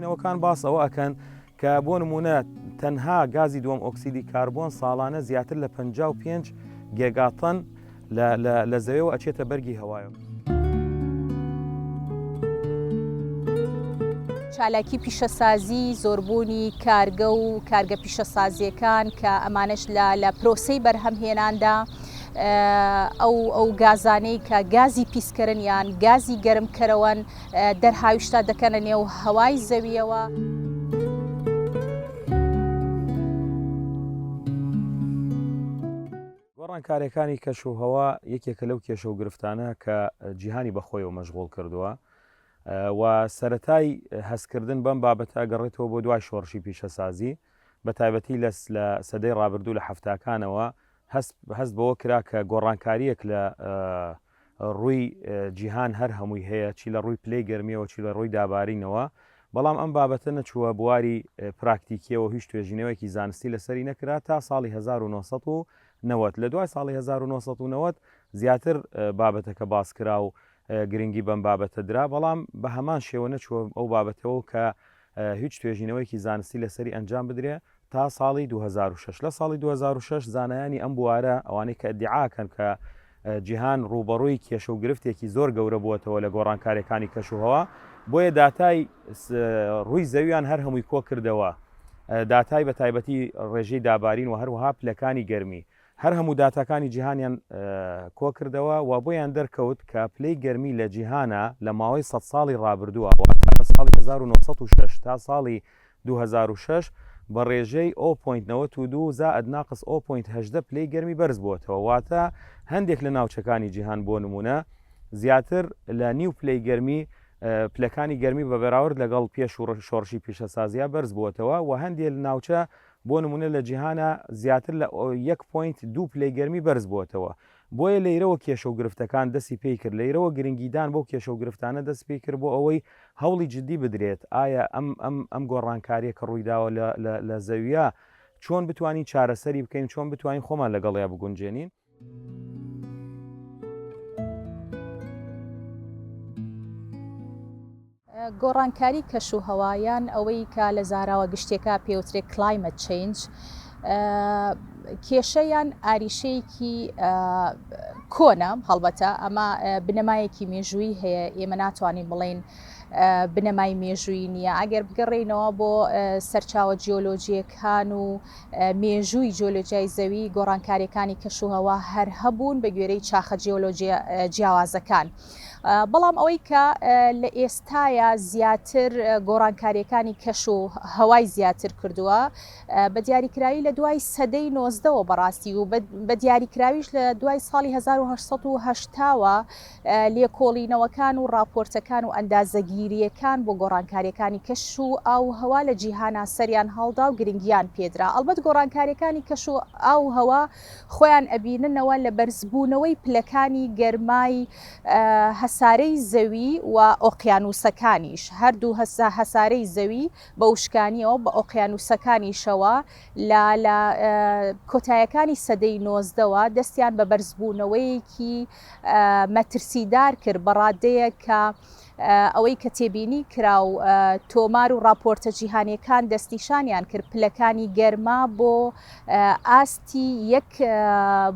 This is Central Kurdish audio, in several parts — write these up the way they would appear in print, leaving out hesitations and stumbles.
توێژینەوەکان باس ئەوە ئەکەن کە بۆ نموونە تەنها گازی دووەم ئۆکسیدی کاربۆن ساڵانە زیاتر لە 55 گێگاتەن لە زەویەوە ئەچێتە بەرگی هەوایەوە. چالاکی پیشەسازی، زۆربوونی کارگە و کارگە پیشەسازییەکان کە ئەمانەش لە لە پرۆسەی بەرهەمهێناندا ئەو ئەو گازانەی کە گازی پیسکەرن یان گازی گەرمکەرەوەن دەرهاویشتە دەکەنە نێو هەوای زەوییەوە. گۆڕانکارییەکانی کەش و هەوا یەکێکە لەو کێشە و گرفتانە کە جیهانی بە خۆیەوە مەشغوڵ کردووە و سەرەتای هەستکردن بەم بابەتە گەڕێتەوە بۆ دوای شۆڕشی پیشەسازی بە تایبەتی لە لە سەدەی ڕابردوو لە حەفتاکانەوە هەست هەست بەوە کرا کە گۆڕانکارییەک لە ڕووی جیهان هەر هەمووی هەیە چی لە ڕووی پلەی گەرمیەوە چی لە ڕووی دابارینەوە بەڵام ئەم بابەتە نەچووە بواری پراکتیکیەوە هیچ توێژینەوەیەکی زانستی لەسەری نەکرا تا ساڵی 1990 لە دوای ساڵی 1990 زیاتر بابەتەکە باس کرا و گرنگی بەم بابەتە درا بەڵام بە هەمان شێوە نەچووە ئەو بابەتەوە کە هیچ توێژینەوەیەکی زانستی لەسەری ئەنجام بدرێ تا ساڵی 2006. لە ساڵی 2006 زانایانی ئەم بوارە، ئەوانەی کە ئیدیعا ئەکەن کە جیهان ڕووبەڕووی کێشە و گرفتێکی زۆر گەورە بووەتەوە لە گۆڕانکارییەکانی کەشوهەوا، بۆیە داتای ڕووی زەویان هەر هەمووی کۆکردەوە، داتای بە تایبەتی ڕێژەی دابارین و هەروەها پلەکانی گەرمی. هەر هەموو داتاکانی جیهانیان کۆکردەوە و بۆیان دەرکەوت کە پلەی گەرمی لە جیهانا لە ماوەی سەد ساڵی ڕابردووە، واتە لە ساڵی 1906 تا ساڵی 2006 بە ڕێژەی O point 92 زائد ناقس O point 18 پلەی گەرمی بەرز بووەتەوە، واتە هەندێک لە ناوچەکانی جیهان بۆ نموونە زیاتر لە نیو پلەی گەرمی پلەکانی گەرمی بە بەراورد لەگەڵ پێش شۆڕشی پیشەسازییا بەرز بووەتەوە و هەندێک ناوچە بۆ نموونە لە جیهانا زیاتر لە یەک point دوو پلەی گەرمی بەرز بووەتەوە. بۆیە لەیرەوە کێشە و گرفتەکان دەستی پێی کرد، لەیرەوە گرنگیدان بەو کێشە و گرفتانە دەست پێی کرد بۆ ئەوەی هەوڵی جدی بدرێت ئایا ئەم ئەم ئەم گۆڕانکاریە کە ڕوویداوە لە لە لە زەوییا چۆن بتوانین چارەسەری بکەین، چۆن بتوانین خۆمان لەگەڵیا بگونجێنین. گۆڕانکاری کەش و هەوا یان ئەوەی کە لە زاراوە گشتیەکە پێوترێ Climate Change کێشە یان ئاریشەیەکی کۆنە هەڵبەتە ئەمە بنەمایەکی مێژووی هەیە ئێمە ناتوانین بڵێین بنەمای مێژووی نییە ئەگەر بگەڕێینەوە بۆ سەرچاوە جیۆلۆجیەکان و مێژووی جیۆلۆجیای زەوی گۆڕانکاریەکانی کەشوهەوا هەر هەبوون بە گوێرەی چاخە جیۆلۆجیە جیاوازەکان. بەڵام ئەوەی کە لە ئێستایا زیاتر گۆڕانکاریەکانی کەش و هەوای زیاتر کردووە بە دیاریکراوی لە دوای سەدەی نۆزدەوە بەڕاستی و بە دیاریکراویش لە دوای ساڵی 1970ەوە لێکۆڵینەوەکان و راپۆرتەکان و ئەندازەگیریەکان بۆ گۆڕانکاریەکانی کەش و ئاو و هەوا لە جیهانا سەریان هەڵدا و گرنگیان پێدرا ئەڵبەت گۆڕانکاریەکانی کەش و ئاو و هەوا خۆیان ئەبیننەوە لە بەرزبوونەوەی پلەکانی گەرمای هەسارەی زەوی و ئۆقیانووسەکانیش، هەردوو هەسارەی زەوی بە وشکانییەوە بە ئۆقیانووسەکانیشەوە لە لە کۆتایەکانی سەدەی نۆزدەوە دەستیان بە بەرزبوونەوەیەکی مەترسیدار کرد بە ڕادەیەک کە ئەوەی کە تێبینی کرا و تۆمار و ڕاپۆرتە جیهانیەکان دەستنیشانیان کرد پلەکانی گەرما بۆ ئاستی یەک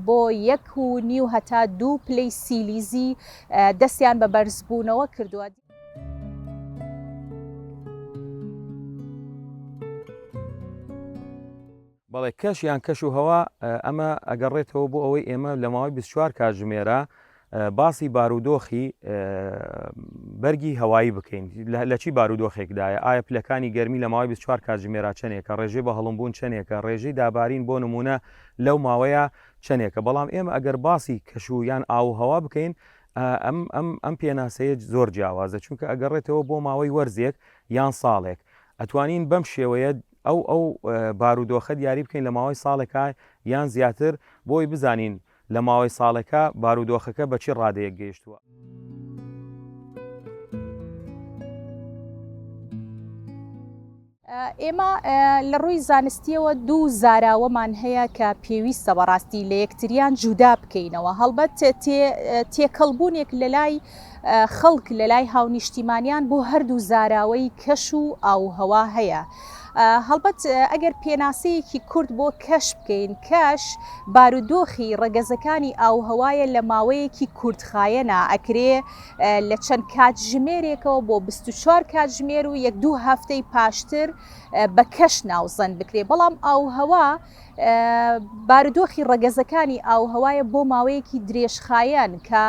بۆ یەک و نیو هەتا دوو پلەی سیلیزی دەستیان بە بەرزبوونەوە کردووە. بەڵێ کەش یان کەش و هەوا ئەمە ئەگەڕێتەوە بۆ ئەوەی ئێمە لە ماوەی 24 کاتژمێرە باسی بارودۆخی بەرگی هەوایی بکەین لە چی بارودۆخێکدایە ئایا پلەکانی گەرمی لە ماوەی 24 کاتژمێرا چەندێکە ڕێژەی بە هەڵمبوون چەندێکە ڕێژەی دابارین بۆ نمونە لەو ماوەیە چەندێکە بەڵام ئێمە ئەگەر باسی کەش و یان ئاو و هەوا بکەین ئەم ئەم ئەم پێناسەیە زۆر جیاوازە چونکە ئەگەڕێتەوە بۆ ماوەی وەرزێک یان ساڵێک ئەتوانین بەم شێوەیە ئەو ئەو بارودۆخە دیاری بکەین لە ماوەی ساڵێکا یان زیاتر بۆی بزانین لە ماوەی ساڵێکا بارودۆخەکە بە چی ڕادەیەک گەیشتووە. ئێمە لە ڕووی زانستییەوە دوو زاراوەمان هەیە کە پێویستە بەڕاستی لە یەکتریان جودا بکەینەوە، هەڵبەت تێکەڵبوونێک لە لای خەڵک لە لای هاونیشتیمانیان بۆ هەردوو زاراوەی کەش و ئاووهەوا هەیە. هەڵبەت ئەگەر پێناسەیەکی کورت بۆ کەش بکەین، کەش بارودۆخی ڕەگەزەکانی ئاووهەوایە لە ماوەیەکی کورتخایەنا، ئەکرێ لە چەند کاتژمێرێکەوە بۆ 24 کاتژمێر و یەک دوو هەفتەی پاشتر بە کەش ناوزەند بکرێ، بەڵام ئاووهەوا بارودۆخی ڕەگەزەکانی ئاووهەوایە بۆ ماوەیەکی درێژخایەن کە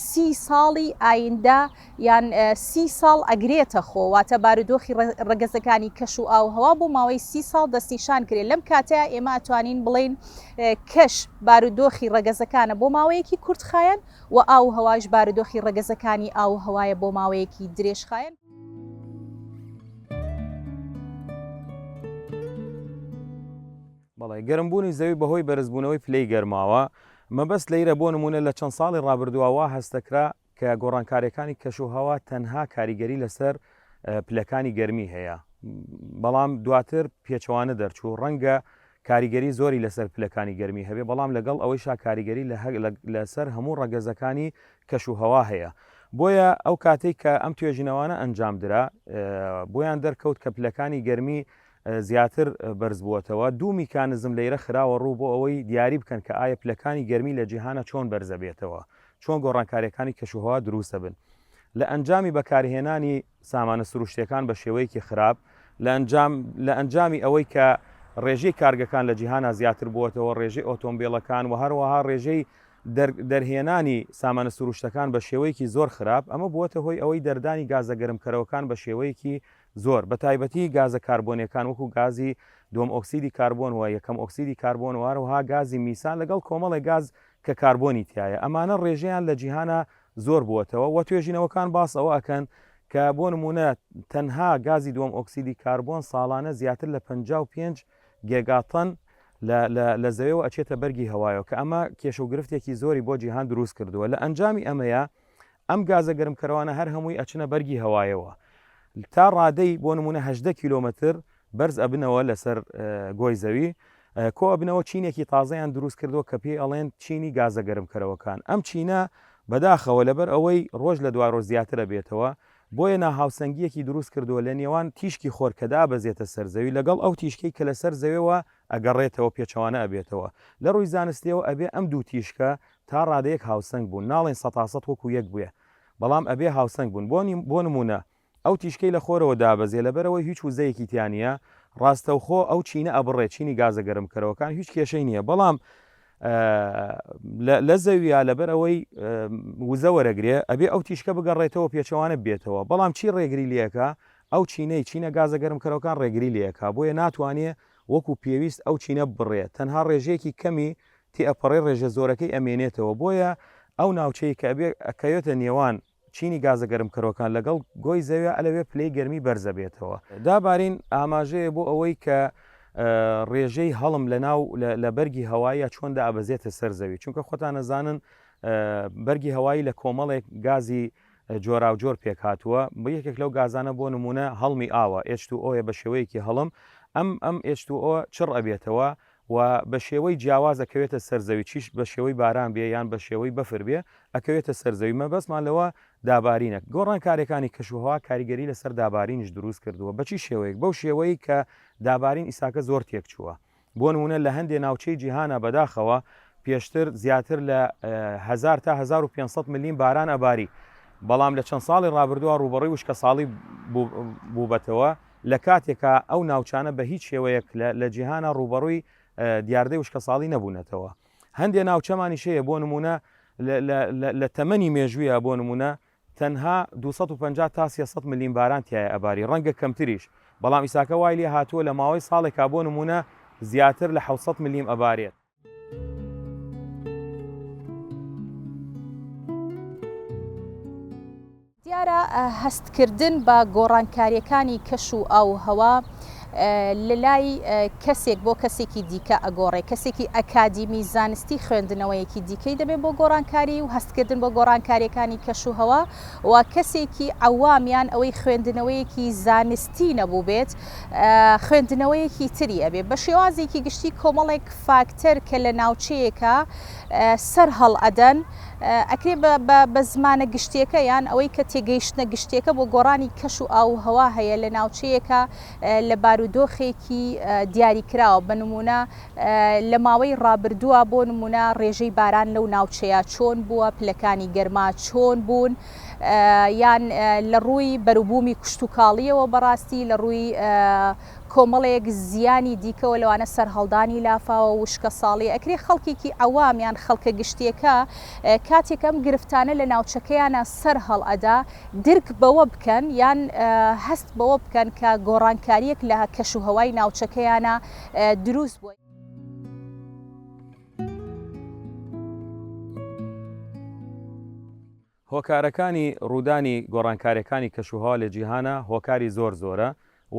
سی ساڵی ئایندە یان سی ساڵ ئەگرێتە خۆ، واتە بارودۆخی ڕەگەزەکانی کەش و ئاووهەوا بۆ ماوەی سی ساڵ دەستنیشان کرێ، لەم کاتەیا ئێمە ئەتوانین بڵێین کەش بارودۆخی ڕەگەزەکانە بۆ ماوەیەکی کورتخایەن و ئاووهەواش بارودۆخی ڕەگەزەکانی ئاووهەوایە بۆ ماوەیەکی درێژخایەن. بەڵێ، گەرمبوونی زەوی بەهۆی بەرزبوونەوەی پلەی گەرماوە، مەبەست لەیرە بۆ نموونە لە چەند ساڵی ڕابردووە وا هەستەکرا کە گۆڕانکاریەکانی کەشوهەوا تەنها کاریگەری لەسەر پلەکانی گەرمی هەیە، بەڵام دواتر پێچەوانە دەرچوو، ڕەنگە کاریگەری زۆری لەسەر پلەکانی گەرمی هەبێ، بەڵام لەگەڵ ئەوەیشا کاریگەری لەسەر هەموو ڕەگەزەکانی کەشوهەوا هەیە. بۆیە ئەو کاتەی کە ئەم توێژینەوانە ئەنجامدرا، بۆیان دەرکەوت کە پلەکانی گەرمی زیاتر بەرزبووەتەوە، دوو میکانزم لەیرە خراوە ڕوو بۆ ئەوەی دیاری بکەن کە ئایا پلەکانی گەرمی لە جیهانا چۆن بەرزەبێتەوە، چۆن گۆڕانکارییەکانی کەشوهەوا دروستەبن لە ئەنجامی بەکارهێنانی سامانە سروشتییەکان بە شێوەیەکی خراپ، لە ئەنجام لە ئەنجامی ئەوەی کە ڕێژەی کارگەکان لە جیهانا زیاتر بووەتەوە، ڕێژەی ئۆتۆمبێلەکان و هەروەها ڕێژەی دەرهێنانی سامانە سروشتەکان بە شێوەیەکی زۆر خراپ، ئەمە بووەتە هۆی ئەوەی دەردانی گازە گەرمکەرەوەکان بە شێوەیەکی زۆر، بە تایبەتی گازە کاربۆنیەکان وەکو گازی دووەم ئۆکسیدی کاربۆن و یەکەم ئۆکسیدی کاربۆن و هەروەها گازی میسان لەگەڵ کۆمەڵێک گاز کە کاربۆنی تیایە ئەمانە ڕێژەیان لە جیهانا زۆر بووەتەوە و توێژینەوەکان باس ئەوە ئەکەن کە بۆ نموونە تەنها گازی دووەم ئۆکسیدی کاربۆن ساڵانە زیاتر لە 55 گێگاتەن لە لە لە زەوێوە ئەچێتە بەرگی هەوایەوە کە ئەمە کێشە و گرفتێکی زۆری بۆ جیهان دروست کردووە لە ئەنجامی ئەمەیە ئەم گازە گەرمکەرەوانە هەر هەمووی ئەچنە بەرگی هەوایەوە تا ڕادەی بۆ نمونە 18 کیلۆمەتر بەرز ئەبنەوە لەسەر گۆی زەوی کۆ ئەبنەوە چینێکی تازەیان دروست کردووە کە پێی ئەڵێن چینی گازە گەرمکەرەوەکان ئەم چینە بەداخەوە لەبەر ئەوەی ڕۆژ لە دوای ڕۆژ زیاترە بێتەوە بۆیە ناهاوسەنگیەکی دروست کردووە لە نێوان تیشکی خۆر کە دابەزێتە سەر زەوی لەگەڵ ئەو تیشکەی کە لەسەر زەوێوە ئەگەڕێتەوە پێچەوانە ئەبێتەوە لە ڕووی زانستیەوە ئەبێ ئەم دوو تیشکە تا ڕادەیەک هاوسەنگ بوون ناڵێن سەتاسەت وەکو یەک بوێ بەڵام ئەبێ هاوسەنگ بوون بۆ بۆ نموونە ئەو تیشکەی لە خۆرەوە دابەزێ لەبەرئەوەی هیچ وزەیەکی تیا نییە ڕاستەوخۆ ئەو چینە ئەبڕێ چینی گازە گەرمکەرەوەکان هیچ کێشەی نییە بەڵام لە زەویە لەبەر ئەوەی وزە وەرەگرێ ئەبێ ئەو تیشکە بگەڕێتەوە پێچەوانە بێتەوە بەڵام چی ڕێگری لەکە ئەو چینەی چینە گازە گەرمکەرەوەکان ڕێگری لەکە بۆیە ناتوانێ وەکو پێویست ئەو چینە بڕێ تەنها ڕێژەیەکی کەمی تێئەپەڕێ ڕێژە زۆرەکەی ئەمێنێتەوە بۆیە ئەو ناوچەی کە ئەبێ ئەکەوێتە نێوان چینی گازە گەرمکەرەوەکان لەگەڵ گۆی زەویا ئەلەوێ پلەی گەرمی بەرزەبێتەوە. دابارین ئاماژەیە بۆ ئەوەی کە ڕێژەی هەڵم لە ناو لە بەرگی هەوایە چۆن دابەزێتە سەر زەوی چونکە خۆتان ئەزانن بەرگی هەوایی لە کۆمەڵێک گازی جۆراوجۆر پێکهاتووە یەکێک لەو گازانە بۆ نمونە هەڵمی ئاوە H2O یە بە شێوەیەکی هەڵم ئەم ئەم H2O چڕ ئەبێتەوە و بە شێوەی جیاواز ئەکەوێتە سەر زەوی چیش بە شێوەی باران بێ یان بە شێوەی بەفر بێ ئەکەوێتە سەر زەوی مەبەستمان لەوە دابارینە گۆڕانکاریەکانی کەشوهەوا کاریگەری لەسەر دابارینیش دروست کردووە بە چی شێوەیەک بەو شێوەی کە دابارین ئیساکە زۆر تێکچووە بۆ نمونە لە هەندێ ناوچەی جیهانە بەداخەوە پێشتر زیاتر لە 1000 تا 1500 ملیم باران ئەباری بەڵام لە چەند ساڵی ڕابردووە ڕووبەڕووی وشکەساڵی بووبەتەوە لە کاتێکا ئەو ناوچانە بە هیچ شێوەیەک لە جیهانا ڕووبەڕووی دیاردەی وشکەساڵی نەبوونەتەوە. هەندێ ناوچەمانیش هەیە بۆ نموونە لە تەمەنی مێژوویا بۆ نموونە تەنها 250 تا 300 ملیم باران تیایە ئەباری ڕەنگە کەمتریش بەڵام ئیساکە وای لێ هاتووە لە ماوەی ساڵێکا بۆ نموونە زیاتر لە 700 ملیم ئەبارێت. دیارە هەستکردن بە گۆڕانکارییەکانی کەش و ئاووهەوا. لە لای کەسێک بۆ کەسێکی دیکە ئەگۆڕێ، کەسێکی ئەکادیمی زانستی خوێندنەوەیەکی دیکەی دەبێ بۆ گۆڕانکاری و هەستکردن بۆ گۆڕانکاریەکانی کەش و هەوا و کەسێکی عەوام یان ئەوەی خوێندنەوەیەکی زانستی نەبووبێت خوێندنەوەیەکی تری ئەبێ. بە شێوازێکی گشتی کۆمەڵێک فاکتەر کە لە ناوچەیەکا سەر هەڵ ئەدەن ئەکرێ بە زمانە گشتیەکە یان ئەوەی کە تێگەیشتنە گشتیەکە بۆ گۆڕانی کەش و ئاو و هەوا هەیە لە ناوچەیەکا لە بارودۆخێکی دیاریکراوە بە نمونە لە ماوەی ڕابردووە بۆ نمونە ڕێژەی باران لەو ناوچەیە چۆن بووە پلەکانی گەرما چۆن بوون یان لە ڕووی بەروبوومی کشتوکاڵیەوە بەڕاستی لە ڕووی کۆمەڵێک زیانی دیکەوە لەوانە سەرهەڵدانی لافاوە وشکەساڵی ئەکرێ خەڵکێکی عەوام یان خەڵکە گشتیەکە کاتێک ئەم گرفتانە لە ناوچەکەیانا سەر هەڵئەدا درک بەوە بکەن یان هەست بەوە بکەن کە گۆڕانکاریەک لە کەش و هەوای ناوچەکەیانا دروست بووە. هۆکارەکانی ڕوودانی گۆڕانکاریەکانی کەشوهەوا لە جیهانا هۆکاری زۆر زۆرە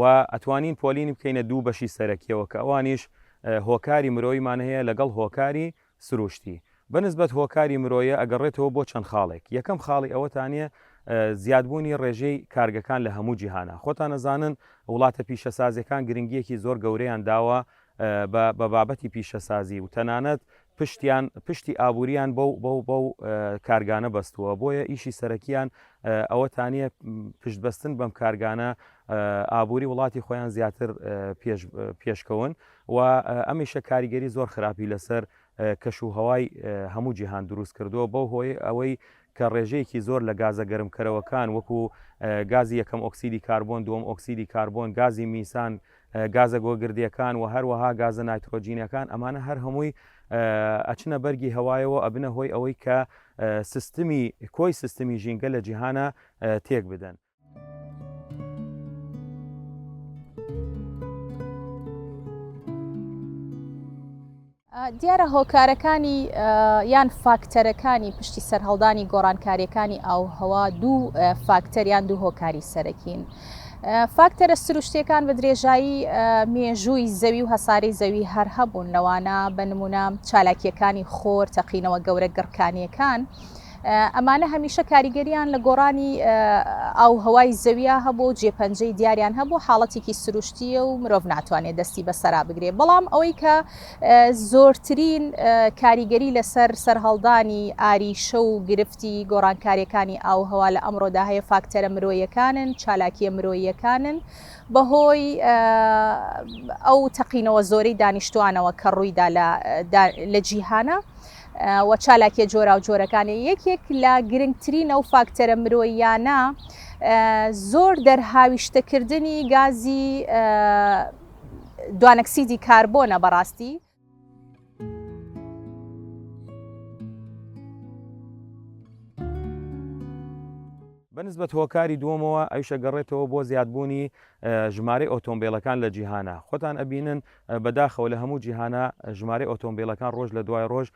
و ئەتوانین پۆلینی بکەینە دوو بەشی سەرەکیەوە کە ئەوانیش هۆکاری مرۆیمان هەیە لەگەڵ هۆکاری سروشتی. بەنسبەت هۆکاری مرۆیە ئەگەڕێتەوە بۆ چەند خاڵێک یەکەم خاڵی ئەوەتانە زیادبوونی ڕێژەی کارگەکان لە هەموو جیهانا خۆتان ئەزانن وڵاتە پیشەسازیەکان گرنگیەکی زۆر گەورەیان داوە بە بابەتی پیشەسازی و تەنانەت پشتیان پشتی ئابووریان بەو بەو بەو کارگانە بەستووە بۆیە ئیشی سەرەکیان ئەوەتانە پشتبەستن بەم کارگانە ئابووری وڵاتی خۆیان زیاتر پێش پێشکەون و ئەمیشە کاریگەری زۆر خراپی لەسەر کەش و هەوای هەموو جیهان دروست کردووە بەو هۆی ئەوەی کە ڕێژەیەکی زۆر لە گازە گەرمکەرەوەکان وەکو گازی یەکەم ئۆکسیدی کاربۆن دووەم ئۆکسیدی کاربۆن گازی میسان گازە گۆگردیەکان و هەروەها گازە نایترۆجینەکان ئەمانە هەر هەمووی ئەچنە بەرگی هەوایەوە ئەبنە هۆی ئەوەی کە سیستمی کۆی سیستمی ژینگە لە جیهانە تێک بدەن. دیارە هۆکارەکانی یان فاکتەرەکانی پشتی سەرهەڵدانی گۆڕانکاریەکانی ئاوهەوا دوو فاکتەر یان دوو هۆکاری سەرەکین. فاکتەرە سروشتیەکان بە درێژایی مێژووی زەوی و هەسارەی زەوی هەر هەبوون لەوانە بە نمونە چالاکیەکانی خۆر تەقینەوە گەورە گڕکانیەکان ئەمانە هەمیشە کاریگەریان لە گۆڕانی ئاووهەوای زەویا هەبوو و جێپەنجەی دیاریان هەبوو، حاڵەتێکی سروشتییە و مرۆڤ ناتوانێت دەستی بەسەرا بگرێت، بەڵام ئەوەی کە زۆرترین کاریگەری لەسەر سەرهەڵدانی ئاریشە و گرفتی گۆڕانکارییەکانی ئاووهەوا لە ئەمڕۆدا هەیە فاکتەرە مرۆیەکانن، چالاکییە مرۆییەکانن بەهۆی ئەو تەقینەوە زۆرەی دانیشتووانەوە کە ڕوویدا لە جیهانا. و چالاکیە جۆراوجۆرەکانی یەکێک لە گرنگترین ئەو فاکتەرە مرۆییانە زۆر دەرهاویشتەکردنی گازی دوانەکسیدی کاربۆنە بەڕاستی. بەنسبەت هۆکاری دووەمەوە ئەویش ئەگەڕێتەوە بۆ زیادبوونی ژمارەی ئۆتۆمبیلەکان لە جیهانا خۆتان ئەبینن بەداخەوە لە هەموو جیهانا ژمارەی ئۆتۆمبیلەکان ڕۆژ لە دوای ڕۆژ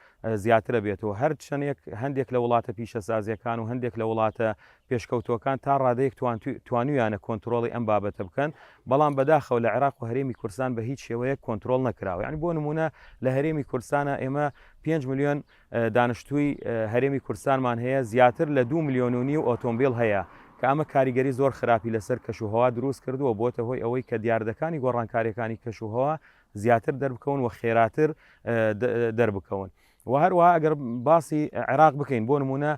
زیاترە بێتەوە هەر چەندێک هەندێک لە وڵاتە پیشەسازیەکان و هەندێک لە وڵاتە پێشکەوتوەکان تا ڕادەیەک توانیویانە کۆنترۆڵی ئەم بابەتە بکەن بەڵام بەداخەوە لە عێراق و هەرێمی کوردستان بە هیچ شێوەیەک کۆنترۆڵ نەکراوە یعنی بۆ نمونە لە هەرێمی کوردستانە ئێمە 5 ملیۆن دانشتووی هەرێمی کوردستانمان هەیە زیاتر لە دوو ملیۆن و نیو ئۆتۆمبیل هەیە کە ئەمە کاریگەری زۆر خراپی لەسەر کەشوهەوا دروست کردووە بۆتە هۆی ئەوەی کە دیاردەکانی گۆڕانکاریەکانی کەشوهەوا زیاتر دەربکەون و خێراتر دەربکەون. و هەروەها ئەگەر باسی عێراق بکەین بۆ نمونە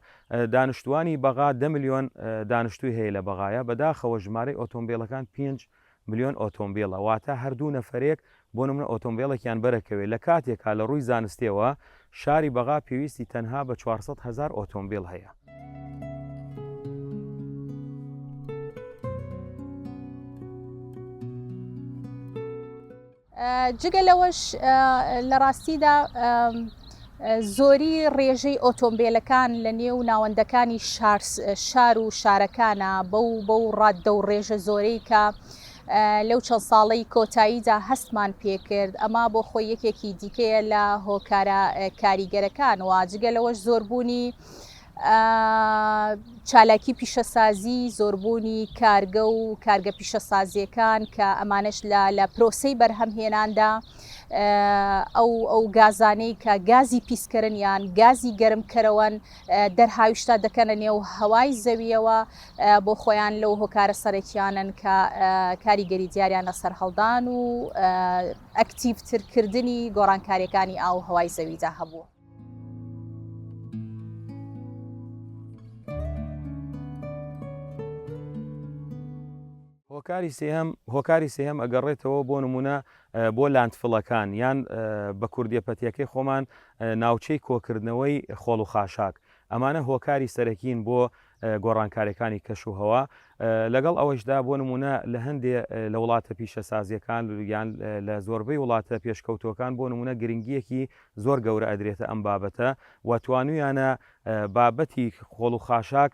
دانیشتوانی بەغا دە ملیۆن دانیشتووی هەیە لە بەغایە بەداخەوە ژمارەی ئۆتۆمبیلەکان 5 ملیۆن ئۆتۆمبیلە واتە هەر دوو نەفەرێک بۆ نمونە ئۆتۆمبیلێکیان بەرەکەوێت لە کاتێکا لە ڕووی زانستیەوە شاری بەغا پێویستی تەنها بە 400 هەزار ئۆتۆمبیل هەیە. جگە لەوەش لە ڕاستیدا زۆری ڕێژەی ئۆتۆمبیلەکان لە نێو ناوەندەکانی شار و شارەکانە بەو بەو ڕاددە و ڕێژە زۆرەی کە لەو چەند ساڵەی کۆتاییدا هەستمان پێکرد ئەمە بۆ خۆی یەکێکی دیکەیە لە هۆکارە کاریگەرەکان و جگە لەوەش زۆربوونی. چالاکی پیشەسازی، زۆربوونی کارگە و کارگە پیشەسازییەکان کە ئەمانەش لە لە پرۆسەی بەرهەمهێناندا ئەو ئەو گازانەی کە گازی پیسکەرن یان گازی گەرمکەرەوەن دەرهاویشتە دەکەنە نێو هەوای زەوییەوە بۆ خۆیان لەو هۆکارە سەرەکیانەن کە کاریگەری دیاریان لەسەر هەڵدان و ئەکتیڤترکردنی گۆڕانکارییەکانی ئاو و هەوای زەویدا هەبووە. هۆکاری سێهەم هۆکاری سێهەم ئەگەڕێتەوە بۆ نمونە بۆ landfill ەکان یان بە کوردیە پەتیەکەی خۆمان ناوچەی کۆکردنەوەی خۆڵ و خاشاک ئەمانە هۆکاری سەرەکین بۆ گۆڕانکاریەکانی کەش و هەوا لەگەڵ ئەوەشدا بۆ نمونە لە هەندێ لە وڵاتە پیشەسازیەکان یان لە زۆربەی وڵاتە پێشکەوتوەکان بۆ نمونە گرنگیەکی زۆر گەورە ئەدرێتە ئەم بابەتە و توانویانە بابەتی خۆڵ و خاشاک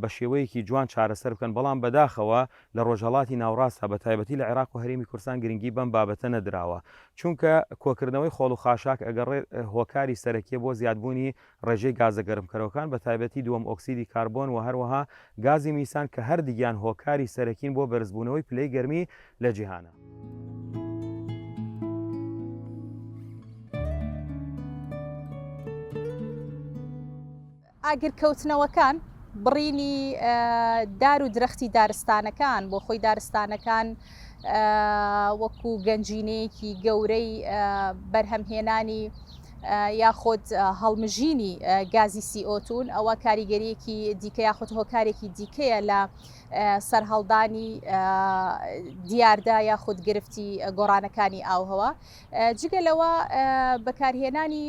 بە شێوەیەکی جوان چارەسەر بکەن، بەڵام بەداخەوە لە ڕۆژهەڵاتی ناوڕاستدا بە تایبەتی لە عێراق و هەرێمی کوردستان گرنگی بەم بابەتە نەدراوە، چونکە کۆکردنەوەی خۆڵ و خاشاک ئەگەڕێ هۆکاری سەرەکیە بۆ زیادبوونی ڕێژەی گازە گەرمکەرەوەکان بە تایبەتی دووەم ئۆکسیدی کاربۆن و هەروەها گازی میسان کە هەردگیان هۆکاری سەرەکین بۆ بەرزبوونەوەی پلەی گەرمی لە جیهانا. ئاگرکەوتنەوەکان، بڕینی دار و درەختی دارستانەکان، بۆ خۆی دارستانەکان وەکو گەنجینەیەکی گەورەی بەرهەمهێنانی یاخود هەڵمژینی گازی CO two ن، ئەوە کاریگەریەکی دیکە یاخود هۆکارێکی دیکەیە لە سەرهەڵدانی دیاردە یاخود گرفتی گۆڕانەکانی ئاوهەوا. جگە لەوە بەکارهێنانی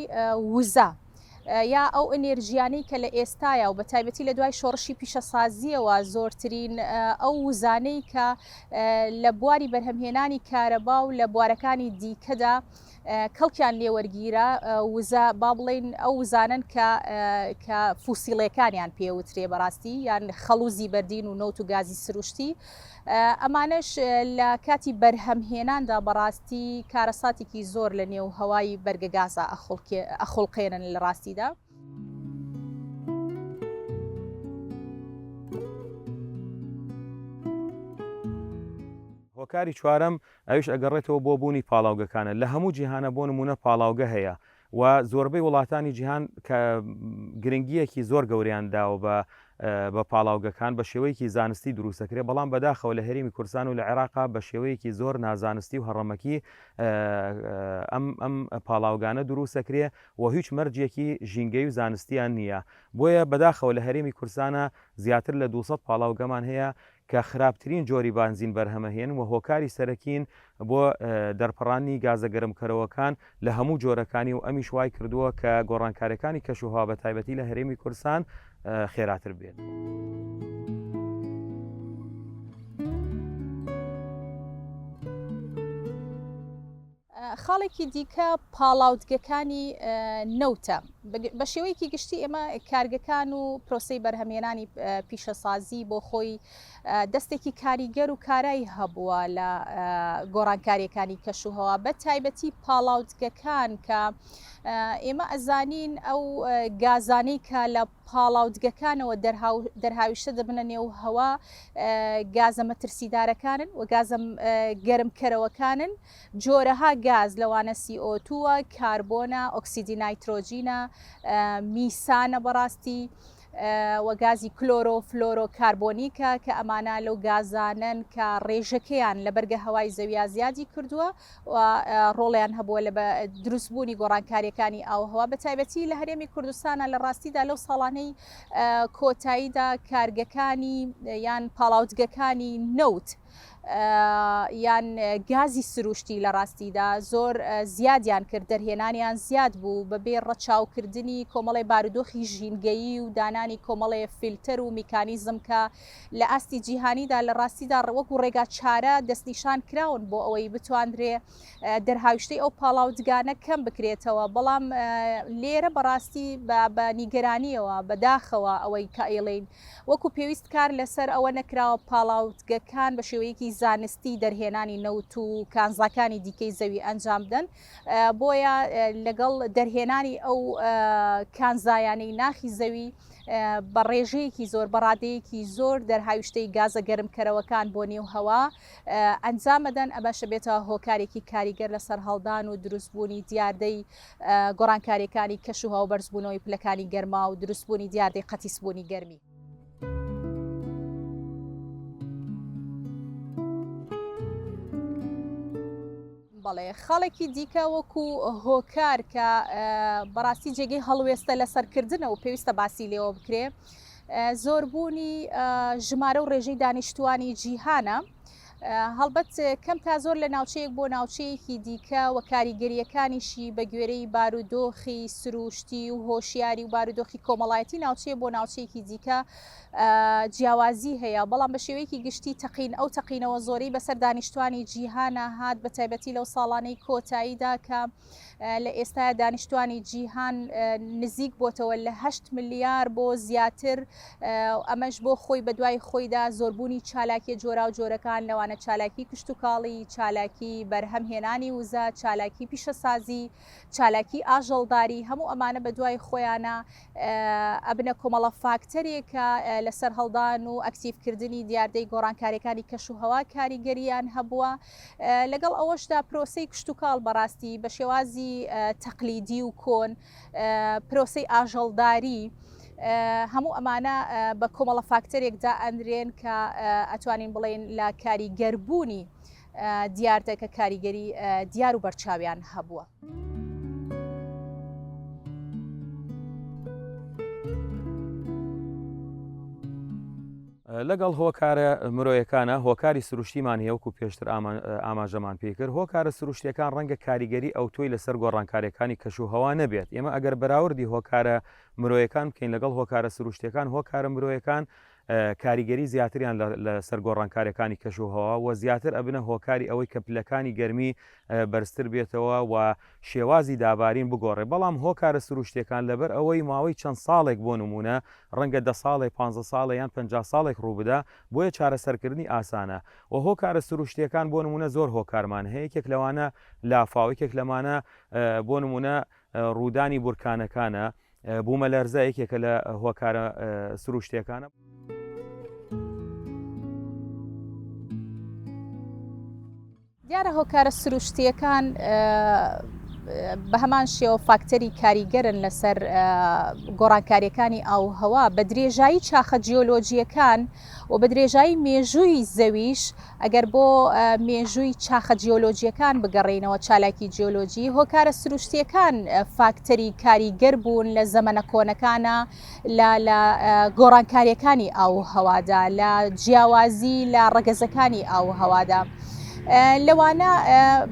وزە یا ئەو ئەنێرژیانەی کە لە ئێستایا و بە تایبەتی لە دوای شۆڕشی پیشەسازییەوە زۆرترین ئەو وزانەی کە لە بواری بەرهەمهێنانی کارەبا و لە بوارەکانی دیکەدا کەڵکیان لێوەرگیرا وزە با بڵێین ئەو وزانەن کە کە فوسیڵەکانیان پێوترێ بەڕاستی یان خەڵوزی بەردین و نەوت و گازی سروشتی ئەمانەش لە کاتی بەرهەمهێناندا بەڕاستی کارەساتێکی زۆر لە نێو هەوای بەرگەگازا ئەخوڵقێنن لە ڕاستیدا. هۆکاری چوارەم، ئەویش ئەگەڕێتەوە بۆ بوونی پاڵاوگەکانە، لە هەموو جیهانا بۆ نموونە پاڵاوگە هەیە و زۆربەی وڵاتانی جیهان کە گرنگییەکی زۆر گەورەیان داوە بە بە پاڵاوگەکان بە شێوەیەکی زانستی دروست دەکرێت، بەڵام بەداخەوە لە هەرێمی کوردستان و لە عێراقا بە شێوەیەکی زۆر نازانستی و هەڕەمەکی ئەم ئەم پاڵاوگانە دروست دەکرێ و هیچ مەرجێکی ژینگەی و زانستیان نییە. بۆیە بەداخەوە لە هەرێمی کوردستانا زیاتر لە 200 پاڵاوگەمان هەیە کە خراپترین جۆری بانزین بەرهەمەهێن و هۆکاری سەرەکین بۆ دەرپەڕاندنی گازە گەرمکەرەوەکان لە هەموو جۆرەکانی و ئەمیش وای کردووە کە گۆڕانکاریەکانی کەشوهەوا بە تایبەتی لە هەرێمی کوردستان خێراتر بێت. خاڵێکی دیکە پاڵاوتگەکانی نەوتە. بە شێوەیەکی گشتی ئێمە کارگەکان و پرۆسەی بەرهەمهێنانی پیشەسازی بۆ خۆی دەستێکی کاریگەر و کارای هەبووە لە گۆڕانکاریەکانی کەشوهەوا بە تایبەتی پاڵاوتگەکان کە ئێمە ئەزانین ئەو گازانەی کە لە پاڵاوتگەکانەوە دەرهاویشتە دەبنە نێو هەوا گازە مەترسیدارەکانن و گازە گەرمکەرەوەکانن جۆرەها گاز لەوانە CO two ە، کاربۆنە، ئۆکسیدی نایترۆجینە، میسانە بەڕاستی و گازی کلۆرۆ فلۆرۆ کاربۆنیکە کە ئەمانە لەو گازانەن کە ڕێژەکەیان لە بەرگە هەوای زەویا زیادی کردووە و ڕۆڵیان هەبووە لە دروستبوونی گۆڕانکاریەکانی ئاوهەوا بە تایبەتی لە هەرێمی کوردستانە لە ڕاستیدا لەو ساڵانەی کۆتاییدا کارگەکانی یان پاڵاوتگەکانی نەوت یان گازی سروشتی لە ڕاستیدا زۆر زیادیان کرد، دەرهێنانیان زیاد بوو بەبێ ڕەچاوکردنی کۆمەڵێ بارودۆخی ژینگەیی و دانانی کۆمەڵێ فیلتەر و میکانیزم کە لە ئاستی جیهانیدا لە ڕاستیدا وەکو ڕێگا چارە دەستنیشان کراون بۆ ئەوەی بتواندرێ دەرهاویشتەی ئەو پاڵاوتگانە کەم بکرێتەوە بەڵام لێرە بەڕاستی بە نیگەرانیەوە بەداخەوە ئەوەی کە ئەیڵێین وەکو پێویست کار لەسەر ئەوە نەکراوە پاڵاوتگەکان بە شێوەیەکی زانستی دەرهێنانی نەوت و کانزاکانی دیکەی زەوی ئەنجام بدەن، بۆیە لەگەڵ دەرهێنانی ئەو کانزایانەی ناخی زەوی. بە ڕێژەیەکی زۆر بە ڕادەیەکی زۆر دەرهاویشتەی گازە گەرمکەرەوەکان بۆ نێو هەوا ئەنجامەدەن، ئەمەش ئەبێتە هۆکارێکی کاریگەر لە سەرهەڵدان و دروستبوونی دیاردەی گۆڕانکارییەکانی کەشوهەوا و بەرزبوونەوەی پلەکانی گەرما و دروستبوونی دیاردەی قەتیسبوونی گەرمی. بەڵێ خاڵێکی دیکە وەکو هۆکار کە بەڕاستی جێگەی هەڵوێستە لەسەرکردنە و پێویستە باسی لێوە بکرێ زۆربوونی ژمارە و ڕێژەی دانیشتوانی جیهانە. هەڵبەت کەم تا زۆر لە ناوچەیەک بۆ ناوچەیەکی دیکە و کاریگەرییەکانیشی بە گوێرەی بارودۆخی سروشتی و هۆشیاری و بارودۆخی کۆمەڵایەتی ناوچەیە بۆ ناوچەیەکی دیکە جیاوازی هەیە، بەڵام بە شێوەیەکی گشتی تەقین ئەو تەقینەوە زۆرەی بەسەر دانیشتوانی جیهانا هات بە تایبەتی لەو ساڵانەی کۆتاییدا کە لە ئێستایا دانیشتوانی جیهان نزیک بۆتەوە لە هەشت ملیار بۆ زیاتر ئەمەش بۆ خۆی بەدوای خۆیدا زۆربوونی چالاکیە جۆراوجۆرەکان لەوانە چالاکی کشتوکاڵی، چالاکی بەرهەمهێنانی وزە، چالاکی پیشەسازی، چالاکی ئاژەڵداری، هەموو ئەمانە بەدوای خۆیانا ئەبنە کۆمەڵە فاکتەرێک کە لە سەرهەڵدان و ئەکتیڤکردنی دیاردەی گۆڕانکاریەکانی کەشوهەوا کاریگەرییان هەبووە. لەگەڵ ئەوەشدا پرۆسەی کشتوکاڵ بەڕاستی بە شێوازی تەقلیدی و کۆن، پرۆسەی ئاژەڵداری، هەموو ئەمانە بە کۆمەڵە فاکتەرێک دائەنرێن کە ئەتوانین بڵێین لە کاریگەربوونی دیاردەکە کاریگەری دیار و بەرچاویان هەبووە. لەگەڵ هۆکارە مرۆیەکانە هۆکاری سروشتیمان هەیە وەکو پێشتر ئاماژەمان پێ کرد هۆکارە سروشتیەکان ڕەنگە کاریگەری ئەوتۆی لەسەر گۆڕانکاریەکانی کەش و هەوا نەبێت ئێمە ئەگەر بەراوردی هۆکارە مرۆیەکان بکەین لەگەڵ هۆکارە سروشتیەکان هۆکارە مرۆیەکان کاریگەری زیاتریان لەسەر گۆڕانکاریەکانی کەش و هەوا و زیاتر ئەبنە هۆکاری ئەوەی کە پلەکانی گەرمی بەرزتر بێتەوە و شێوازی دابارین بگۆڕێ بەڵام هۆکارە سروشتیەکان لەبەر ئەوەی ماوەی چەند ساڵێک بۆ نمونە ڕەنگە دە ساڵێک پانزە ساڵێ یان 50 ساڵێک ڕووبدا بۆیە چارەسەرکردنی ئاسانە و هۆکارە سروشتیەکان بۆ نمونە زۆر هۆکارمان هەیە یەکێک لەوانە لافاو یەکێک لەمانە بۆ نمونە ڕوودانی بورکانەکانە بوومەلەرزە یەکێکە لە هۆکارە سروشتیەکانە. دیارە هۆکارە سروشتییەکان بە هەمان شێوە فاکتەری کاریگەرن لەسەر گۆڕانکاریەکانی ئاوهەوا بە درێژایی چاخە جیۆلۆجیەکان و بە درێژایی مێژووی زەویش ئەگەر بۆ مێژووی چاخە جیۆلۆجیەکان بگەڕێینەوە چالاکی جیۆلۆجی هۆکارە سروشتیەکان فاکتەری کاریگەر بوون لە زەمەنە کۆنەکانە لە لە گۆڕانکاریەکانی ئاو و هەوادا لە جیاوازی لە ڕەگەزەکانی ئاو و هەوادا. لەوانە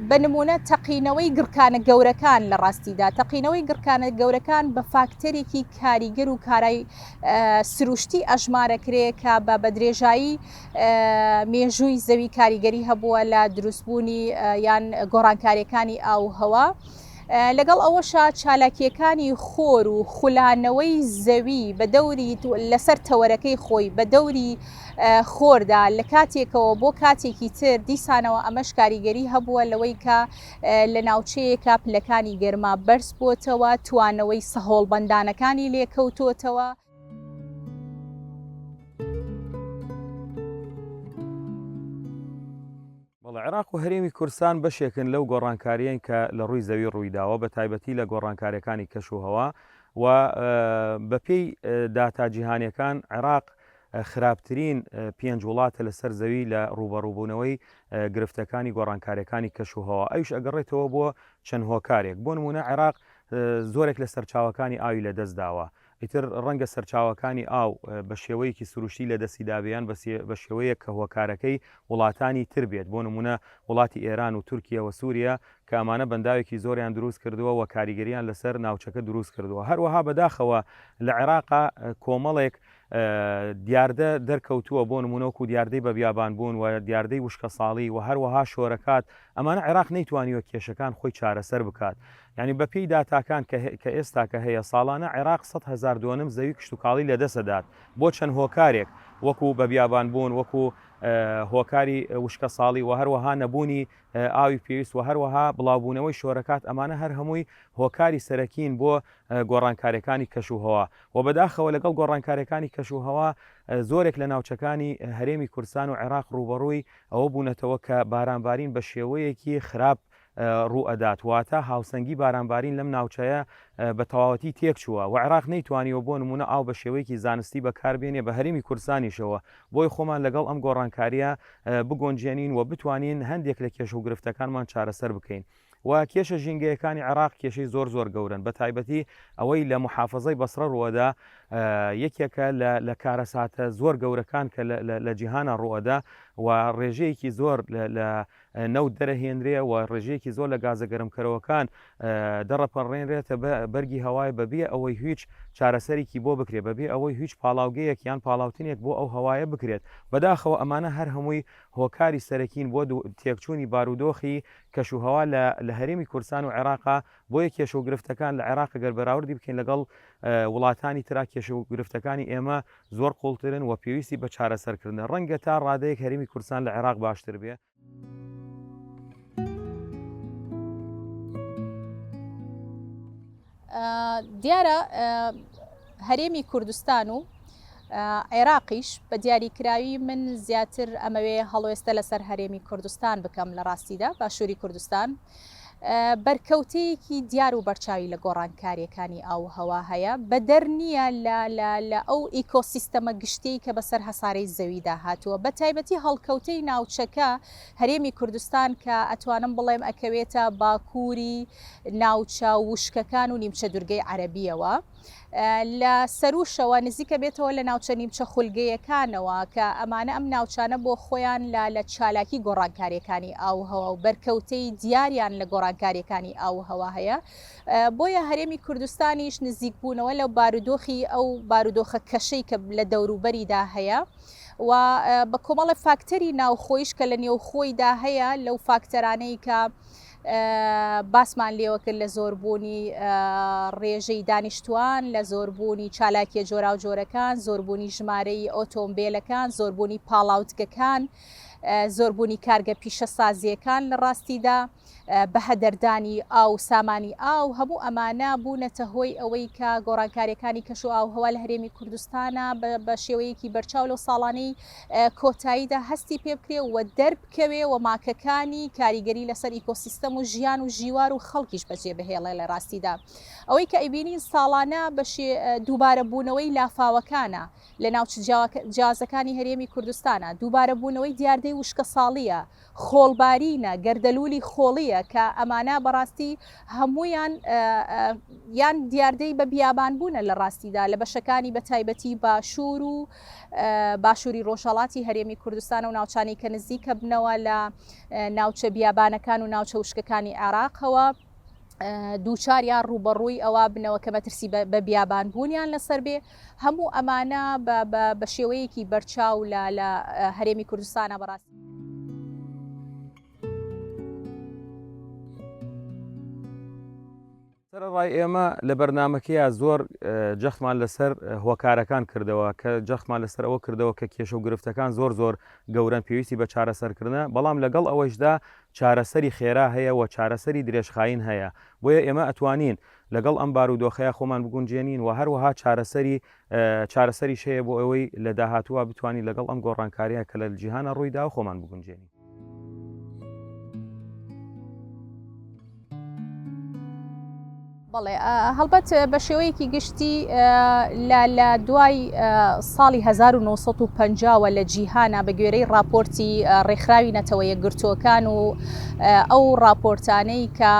بە نمونە تەقینەوەی گڕکانە گەورەکان لە ڕاستیدا تەقینەوەی گڕکانە گەورەکان بە فاکتەرێکی کاریگەر و کارای سروشتی ئەژمارەکرێ کە بە بە درێژایی مێژووی زەوی کاریگەری هەبووە لە دروستبوونی یان گۆڕانکاریەکانی ئاو و هەوا. لەگەڵ ئەوەشا چالاکییەکانی خۆر و خولانەوەی زەوی بە دەوری لەسەر تەوەرەکەی خۆی بە دەوری خۆردا لە کاتێکەوە بۆ کاتێکی تر دیسانەوە ئەمەش کاریگەری هەبووە لەوەی کە لە ناوچەیەکە پلەکانی گەرما بەرز بووەتەوە توانەوەی سەهۆڵبەندانەکانی لێکەوتۆتەوە. بەڵێ، عێراق و هەرێمی کوردستان بەشێکن لەو گۆڕانکارییەی کە لە ڕووی زەوی ڕوویداوە، بە تایبەتی لە گۆڕانکارییەکانی کەشوهەوا و بەپێی داتا جیهانییەکان عێراق خراپترین پێنج وڵاتە لەسەر زەوی لە ڕووبەڕووبوونەوەی گرفتەکانی گۆڕانکارییەکانی کەشوهەوا، ئەویش ئەگەڕێتەوە بۆ چەند هۆکارێک، بۆ نموونە عێراق زۆرێک لە سەرچاوەکانی ئاوی لەدەستداوە، ئیتر ڕەنگە سەرچاوەکانی ئاو بە شێوەیەکی سروشتی لە دەستی دابێ یان بە شێوەیەک کە هۆکارەکەی وڵاتانی تر بێت، بۆ نموونە وڵاتی ئێران و تورکیە و سوریە کە ئەمانە بەنداوێکی زۆریان دروست کردووە و کاریگەریان لەسەر ناوچەکە دروست کردووە. هەروەها بەداخەوە لە عێراقا کۆمەڵێک دیاردە دەرکەوتووە بۆ نموونە وەکو دیاردەی بەبیابانبوون و دیاردەی وشکەساڵی و هەروەها شۆرەکات ئەمانە عێراق نەیتوانیوە کێشەکان خۆی چارەسەر بکات یانی بەپێی داتاکان کە کە ئێستاکە هەیە ساڵانە عێراق 100 هەزار دۆنم زەوی کشتوکاڵی لەدەست ئەدات بۆ چەند هۆکارێک وەکو بەبیابانبوون وەکو. هۆکاری وشکەساڵی و هەروەها نەبوونی ئاوی پێویست و هەروەها بڵاوبوونەوەی شۆرەکات ئەمانە هەر هەمووی هۆکاری سەرەکین بۆ گۆڕانکاریەکانی کەش و هەوا و بەداخەوە لەگەڵ گۆڕانکاریەکانی کەش و هەوا زۆرێک لە ناوچەکانی هەرێمی کوردستان و عێراق ڕووبەڕووی ئەوە بوونەتەوە کە بارانبارین بە شێوەیەکی خراپ ڕووئەدات، واتە هاوسەنگی بارانبارین لەم ناوچەیە بە تەواوەتی تێکچووە و عێراق نەیتوانیوە بۆ نموونە ئاو بە شێوەیەکی زانستی بەکاربێنێ بە هەرێمی کوردستانیشەوە بۆی خۆمان لەگەڵ ئەم گۆڕانکارییە بگۆنجێنین و بتوانین هەندێک لە کێشە و گرفتەکانمان چارەسەر بکەین و کێشە ژینگەیەکانی عێراق کێشەی زۆر زۆر گەورەن بە تایبەتی ئەوەی لە محافەزەی بەسڕە ڕووەدا یەکێکە لە کارەساتە زۆر گەورەکان کە لە جیهانە ڕووەدا و ڕێژەیەکی زۆر لە نەوت دەرەهێنرێ و ڕێژەیەکی زۆر لە گازە گەرمکەرەوەکان دەڕەپەڕێنرێتە بەرگی هەوای بەبێ ئەوەی هیچ چارەسەرێکی بۆ بکرێت بەبێ ئەوەی هیچ پاڵاوگەیەک یان پاڵاوتنێک بۆ ئەو هەوایە بکرێت بەداخەوە ئەمانە هەر هەمووی هۆکاری سەرەکین بۆ تێکچوونی بارودۆخی کەشوهەوا لە لە هەرێمی کوردستان و عێراقا بۆیە کێشە و گرفتەکان لە عێراق گەر بەراوردی بکەین لەگەڵ وڵاتانی ترا کێشە و گرفتەکانی ئێمە زۆر قوڵترن و پێویستی بە چارەسەرکردنە ڕەنگە تا ڕادەیەک هەرێمی کوردستان لە عێراق باشتر بێ. دیارە هەرێمی کوردستان و عێراقیش بە دیاریکراوی من زیاتر ئەمەوێ هەڵوێستە لەسەر هەرێمی کوردستان بکەم لە ڕاستیدا باشووری کوردستان بەرکەوتەیەکی دیار و بەرچاوی لە گۆڕانکارییەکانی ئاووهەوا هەیە، بەدەر نییە لە لە لە ئەو ئیکۆسیستەمە گشتیەی کە بەسەر هەسارەی زەویدا هاتووە، بە تایبەتی هەڵکەوتەی ناوچەکە هەرێمی کوردستان کە ئەتوانم بڵێم ئەکەوێتە باکووری ناوچە وشکەکان و نیمچە دورگەی عەرەبییەوە. لە سەرووشەوە نزیکە بێتەوە لە ناوچە نیمچە خولگەیەکانەوە کە ئەمانە ئەم ناوچانە بۆ خۆیان لە لە چالاکی گۆڕانکاریەکانی ئاووهەوا و بەرکەوتەی دیاریان لە گۆڕانکاریەکانی ئاووهەوا هەیە بۆیە هەرێمی کوردستانیش نزیکبوونەوە لە بارودۆخی ئەو بارودۆخە کەشەی کە لە دەوروبەریدا هەیە و بە کۆمەڵە فاکتەری ناوخۆیش کە لە نێوخۆیدا هەیە لەو فاکتەرانەی کە باسمان لێوە کرد لە زۆربوونی ڕێژەی دانیشتوان، لە زۆربوونی چالاکیە جۆراوجۆرەکان، زۆربوونی ژمارەی ئۆتۆمبێلەکان، زۆربوونی پاڵاوتگەکان، زۆربوونی کارگە پیشەسازییەکان لە ڕاستیدا، بەهەدەردانی ئاو و سامانی ئاو، هەموو ئەمانە بوونەتە هۆی ئەوەی کە گۆڕانکارییەکانی کەش و ئاووهەوا لە هەرێمی کوردستانا بە شێوەیەکی بەرچاو لەو ساڵانەی کۆتاییدا هەستی پێ بکرێ و دەربکەوێ. بکەوێ و ماکەکانی کاریگەری لەسەر ئیکۆسیستەم و ژیان و ژیوار و خەڵکیش بەجێ بهێڵێ لە ڕاستیدا ئەوەی کە ئەیبینین ساڵانە بە دووبارە بوونەوەی لافاوەکانە لە ناوچە جیاوازەکانی هەرێمی کوردستانە دووبارە بوونەوەی دیاردەی وشکەساڵییە خۆڵبارینە گەردەلوولی خۆڵییە کە ئەمانە بەڕاستی هەموویان یان دیاردەی بە بیابان بوونە لە ڕاستیدا لە بەشەکانی بە تایبەتی باشوور و باشووری ڕۆژهەڵاتی هەرێمی کوردستان و ناوچانەی کە نزیکە بنەوە لە ناوچە بیابانەکان و ناوچە وشکەکانی عێراقەوە دووچار یان ڕووبەڕووی ئەوە بنەوە کە مەترسی بە بیابان بوونیان لەسەر بێ هەموو ئەمانە بە شێوەیەکی بەرچاو لە هەرێمی کوردستانە بەڕاستی. سەرەڕای ئێمە لە بەرنامەکەیا زۆر جەختمان لەسەر هۆکارەکان کردەوە کە جەختمان لەسەر ئەوە کردەوە کە کێشە و گرفتەکان زۆر زۆر گەورەن پێویستی بە چارەسەرکردنە بەڵام لەگەڵ ئەوەیشدا چارەسەری خێرا هەیە و چارەسەری درێژخایین هەیە بۆیە ئێمە ئەتوانین لەگەڵ ئەم بارودۆخەیە خۆمان بگونجێنین و هەروەها چارەسەری چارەسەریش هەیە بۆ ئەوەی لە داهاتووە بتوانین لەگەڵ ئەم گۆڕانکاریە کە لە جیهانە ڕوویدا خۆمان بگونجێنین. بەڵێ هەڵبەت بە شێوەیەکی گشتی لە لە دوای ساڵی 1950ەوە لە جیهانە بە گوێرەی راپۆرتی ڕێکخراوی نەتەوە یەکگرتووەکان و ئەو راپۆرتانەی کە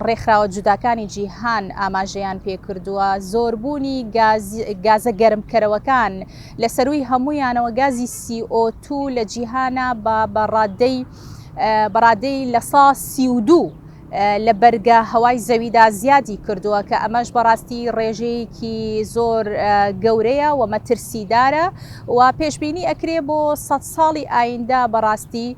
ڕێکخراوە جوداکانی جیهان ئاماژەیان پێکردووە زۆربوونی گازە گەرمکەرەوەکان لە سەرووی هەموویانەوە گازی CO2 لە جیهانە بە بە ڕادەی بە ڕادەی لە سا 32 لە بەرگە هەوای زەویدا زیادی کردووە کە ئەمەش بەڕاستی ڕێژەیەکی زۆر گەورەیە و مەترسیدارە و پێشبینی ئەکرێ بۆ سە ساڵی ئایندە بەڕاستی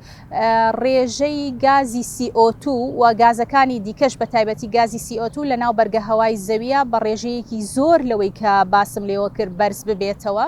ڕێژەی گازی CO2 و گازەکانی دیکەش بە تایبەتی گازی CO2 لە ناو بەرگە هەوای زەویە بە ڕێژەیەکی زۆر لەوەی کە باسم لێوە کرد بەرز ببێتەوە.